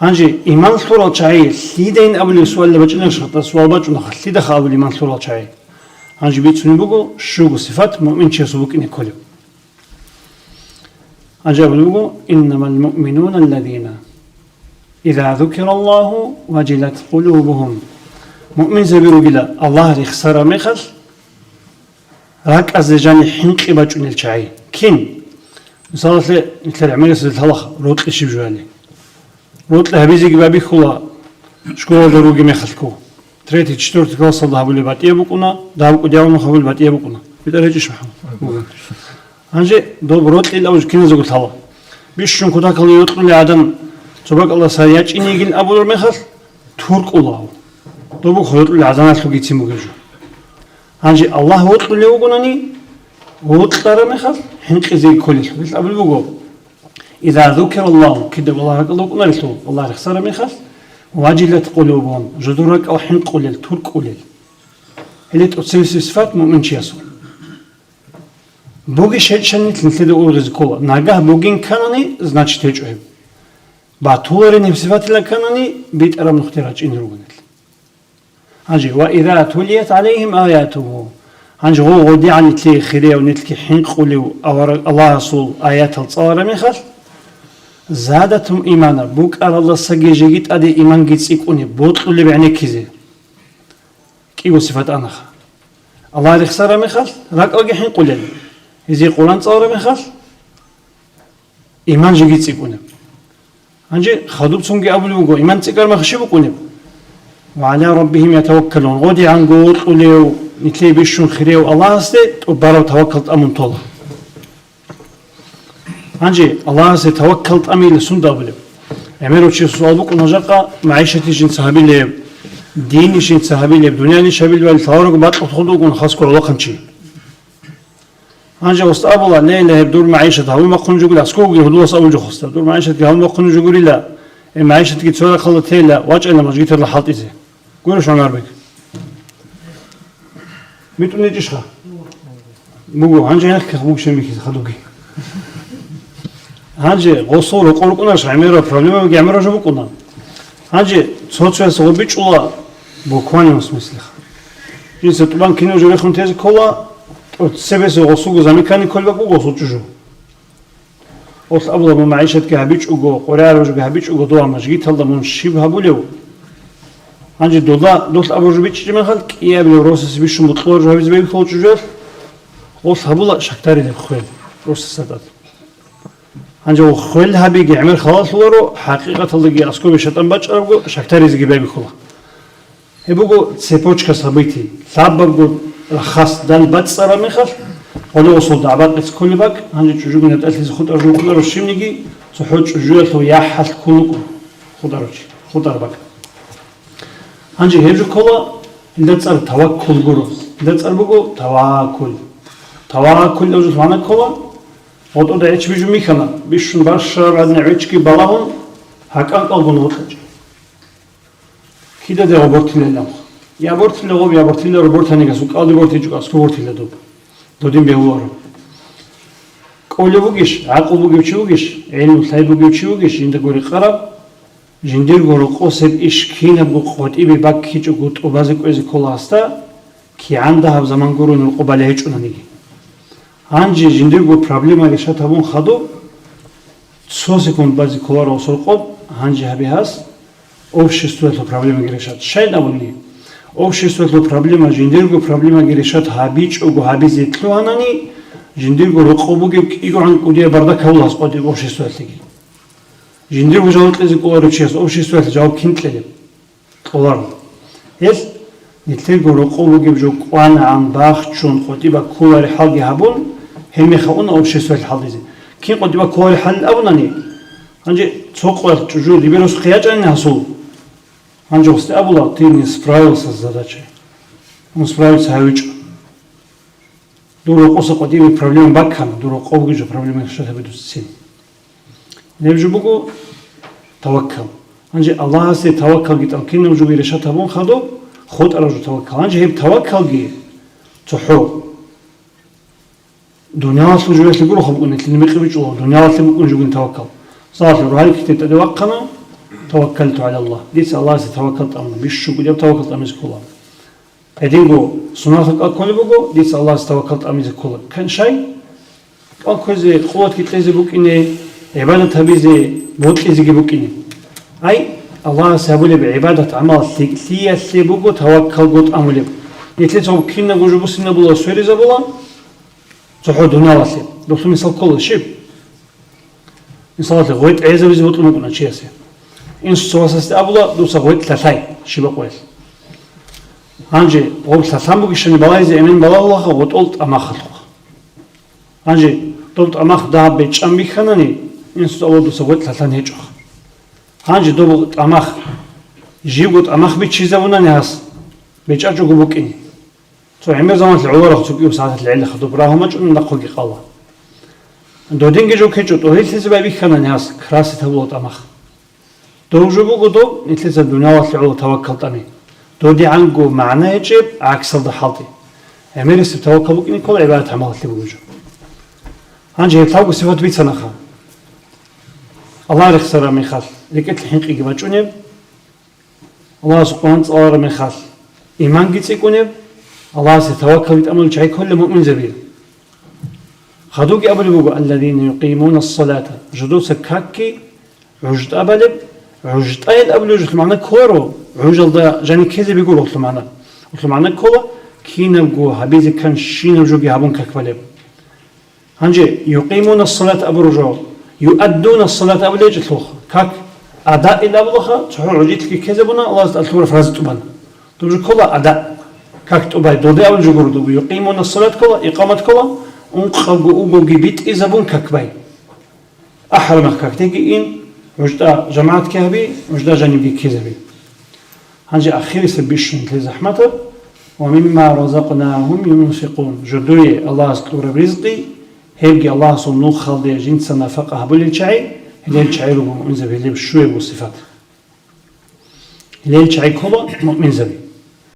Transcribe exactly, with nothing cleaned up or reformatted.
Гьанже иман лъурал чагӀи лъидайин абулеб суалда бачӀунарищ? ХатӀа суал бачӀунаха, лъидаха абулеб иман лъурал чагӀи? Гьанже бицунеб буго щуго сифат муъминчиясул букӀине кколеб. Гьанже абулеб буго: «Иннамал муъминуна аллазина иза зукираллагьу важилат къулубугьум». Муъминзаби ругила, Аллагь рехсараб мехалъ, ракӀазде жани хӀинкъи бачӀунел чагӀи. Кин? Мисалалъе, нилъер гӀемерисезул лъалаха, рокьи щиб жояли. Рокьи гьабизеги байбихьула школалда ругеб мехалъго. Третий, четвертый классалда гьабулеб батӀияб букӀуна, дагьаб кӀудияб нух гьабулеб батӀияб букӀуна. БитӀарай гьечӀищ, МухӀаммад? Гьанже доб рокьи абулеб киназего лъала. Бищун кутакалда йокьулев гӀадан цо бакӀалдаса ячӀин йигин абулеб мехалъ, туркӀула. Доб буго йокьулев гӀаданалъул гицин бугеб жо. Гьанже Аллагь вокьулев вугонани, вокьараб мехалъ хӀинкъизеги кколелъул. Гьелъ абулеб буго: «Иза зукираллагьу», кида Аллагь ракӀалда вукӀунарелъул, Аллагь рехсараб мехалъ, «важилат къулубугьум», жодор ракӀал хӀинкъулел, туркӀулел. Гьеле тӀоцебесеб сифат муъминчиясул. Бугищ гьечӀани нилъеда ургъизе ккола. Нагагь бугин кканани, значит, гьечӀо гьеб. Батуларин гьеб сифатила кканани, битӀараб нухде рачӀине руго нилъ. Гьанже: «Ва иза тулият гӀалайгьим аятугьу». Гьанже гъо гъодигӀан нилъее хирияв, нилъги хӀинкъулев авараг Аллагьасул аятал цӀалараб мехалъ, «задатгьум имана», букӀаралдасаги жеги тӀаде иманги цӀикӀкӀуне, бокьулеб гӀенеккизе. КӀиго сифат анаха. Аллагь рехсараб мехалъ, ракӀалги хӀинкъулел, гьезие Къуран цӀалараб мехалъ, иман жеги цӀикӀкӀунеб. Гьанже хадуб цонги абулеб буго, иман цӀикӀкӀараб мехалъ щиб букӀунеб? «Ва гӀала раббигьим ятаваккалун», гъодигӀанго вокьулев, нилъее бищун хирияв Аллагьасде тӀубараб таваккал тӀамун тола. Гьанже Аллагьасе таваккал тӀамила сунда абулеб? ГӀемерав чи суал букӀуна жакъа, магӀишатищ жинца гьабилеб, динищ жинца гьабилеб, дуниянищ гьабилебали лъаларого бакьулъ хутӀугун хасго гӀолохъанчи. Гьанже гъосда абула: «Лейла, гьеб дур магӀишат гьабун бахъун жугурила», аскӀовги гьудулас абун жо хъосда. «Дур магӀишатги гьабун бахъун жугурила, гьеб магӀишатги цо рахъалда тейила, вачӀайила мажгиталда хӀалтӀизе». Гурищ, ГӀумарбек? БитӀун гьечӀищха? Буго, гьанже гьехъе бугищ гьеб мехалъ хадубги. Гьанже гъосул рокъор рукӀунарищ гӀемерал проблемаги гӀемерал жо букӀуна? Гьанже цо-цояс гъо бичӀчӀула буквальном смыслеха. Жинца тӀубан кинаб жо рехун тезе ккола, тӀоцебесеб гъосулго замикани кколеб бакӀ буго гъосул чӀужу. Олъ абула, мун магӀишатги гьабичӀого, къваригӀараб жоги гьабичӀого, дова мажгиталда мун щиб гьабулев? Гьанже дода, долъ абураб жо бичӀчӀичӀеб мехалъ, кӀиабилеб росасе бищун бокьулареб жо гьабизе байбихьула чӀужуялъ, олъ гьабула шагьтаридеб хвел росасда тӀад. Гьанже хвел гьабиги гӀемер халалъуларо, хӀакъикъаталдаги аскӀобе шайтӀан бачӀарабго, шагьтаризеги байбихьула. Гьеб буго цепочка событий. Лъабабго рахас дал бацӀцӀараб мехалъ, гъоле гъосул дагӀба-къец кколеб бакӀ, гьанже чӀужуги натӀалъизе хутӀараб жо кколаро щибниги, цохӀо чӀужуялъул яхӀалъ ккун вукӀун хутӀарав чи, хутӀараб бакӀ. Гьанже гьеб жо ккола, гьелда цӀар таваккул гуро. Гьелда цӀар буго таваккул. Таваккул абулеб магӀна ккола, гъотӀода гӀеч бижун бихьана, бищун бащараб гӀадин гӀечги балагьун, гьакӀан кӀалгун гъоркьачӀи. Кидаде гъо бортилел аб? Я бортила гъоб, я бортила ру бортанигасул кӀалди бортичӀого аскӀо бортила доб. Додин бегьуларо. КӀолев вугищ, гӀакъу бугев чи вугищ, гӀелму лъай бугев чи вугищ, жиндаго рекъараб, жиндирго рокъосеб иш кинабго къватӀибе баккичӀого тӀубазе кӀвезе ккола гьасда, кигӀан дагьаб заман гурони рокъоб балей гьечӀонаниги. Гьанже жиндирго проблема решат гьабун хадуб, цо секунд базе кколаро осоркъоб, гьанже гьабе гьас обществоялъул проблемаги решат. Щайин абуни, обществоялъул проблема жиндирго проблемаги решат гьабичӀого гьабизе лъугьанани, жиндирго рокъоб бугеб кӀигогӀан кӀудияб бардак гьабула гьас къватӀиб обществоялъеги. Жиндирго жаваб кьезе кӀоларев чияс обществоялъ жаваб кин кьелеб? Кьоларо. Гьелъ, нилъерго рокъов бугеб жо кӀванагӀан бахчун, къватӀиба кколареб хӀалги гьабун, гьеб мехалъ уна обществоялъ хӀалтӀизе. Кин къватӀиба кколареб хӀалил абунани, гьанже цо къоялъ чӀужу дибирасухъе ячӀанани гьасул, гьанже гъосде абула: «Ты не справился с задачей». Мун справиться гьавичӀо. Дур рокъоса къватӀибе проблема баккана, дур рокъов бугеб жо проблема решат гьабе дуцин. Гьеб жо буго таваккал. Гьанже Аллагьасде таваккалги тӀалкинаб жоги решат гьабун хадуб, хутӀараб жо таваккал. Гьанже гьеб таваккалги цохӀо дуниялалъул жоялъе гуро хаб букӀун, гьелъин мекъи бичӀчӀула, дуниялалъе букӀун жо бугин таваккал. Мисалалъе, рогьалил китаб тӀаде вахъана, таваккалту гӀала Аллагь, дица Аллагьасе таваккал тӀамула, бищунго таваккал тӀамизе ккола. Гьединго суналъул кӀал кколеб буго, дица Аллагьасе таваккал тӀамизе ккола. Кан щай? КӀал кквезе, къуватги кьезе букӀине, гӀибадат гьабизе, бокьизеги букӀине. Ай, Аллагьасе гьабулеб гӀибадат-гӀамал лъикӀлъиялъе буго таваккалго тӀамулеб. Нилъеца кинабго жо буссинабула, сверизабула цохӀо дуниялалъе. Дулъу мисал ккола щиб? Мисалалъе, гъветӀ гӀезабизе бокьун букӀуна чиясе. Инсуца васасде абула, дуца гъветӀ лъалъай, щибаб къоялъ. Гьанже гъоб лъалъан бугищани балагьизе эмен балагьулаха гъотӀол тӀамахалъухъ. Гьанже доб тӀамах дагьаб бечӀчӀан бихьанани, инсуца абула дуца гъветӀ лъалъан гьечӀоха. Гьанже доб тӀамах, живго тӀамах биччизабунани гьас, бечӀачӀого букӀине. Цо гӀемер заманалъ гӀоларахъ цо кӀиго сагӀаталъ гӀелаха доб рагьун бачӀунеб нахъеги къала. Додинги жо ккечӀо, тӀогьиллъизе байбихьанани гьас красить гьабула тӀамах. Дов жо буго доб, нилъеца дуниялалъе гӀола таваккал тӀами. ДодигӀанго магӀна гьечӀеб, гӀаксалда хӀалтӀи. ГӀемерисеб таваккал букӀине ккола гӀибадат-гӀамалалъе бугеб жо. Гьанже гьеб лъабго сипат бицанаха. Аллагь рехсараб мехалъ, рекӀелъе хӀинкъиги бачӀунеб, Аллагьасул Къуръан цӀалараб мехалъ, иманги цӀикӀкӀунеб, Аллагьасе таваккал тӀамулел чагӀи кколел муъминзаби. Хадубги абулеб буго: «Алладина юкъимуна ссалата», жидуца какги гӀужда балеб, гӀуждаил абулеб жолъул магӀна кколаро, гӀужалда жаниб ккезе бегур гьелъул магӀна. Гьелъул магӀна ккола, кинабго гьабизе кканщинаб жоги гьабун как балеб. Гьанже юкъимуна ссалат абураб жо, юаддуна ссалат абулеб гьечӀелъулха, как адаил абулаха, цохӀо гӀужитлъи ккезабуна, Аллагьас тӀад лъураб фараз тӀубана. Доб жо ккола ада, как тӀубай, доде абулеб жо гуро доб, юкъимуна ссалат ккола, икъамат ккола, ункъабго угоги битӀизабун как бай. АхӀараб мехалъ какдеги ин, гӀужда жамагӀатги гьаби, гӀужда жанибги ккезаби. Гьанже ахирисеб бищун нилъее захӀматаб: «Ва мимма разакънагьум юнфикъун», жидее Аллагьас кьураб ризкъи, гьебги Аллагьасул нухалде жинца нафакъа гьабулел чагӀи, гьелел чагӀи руго муъминзаби, гьелеб щуябго сипат. Гьелел чагӀи ккола муъминзаби.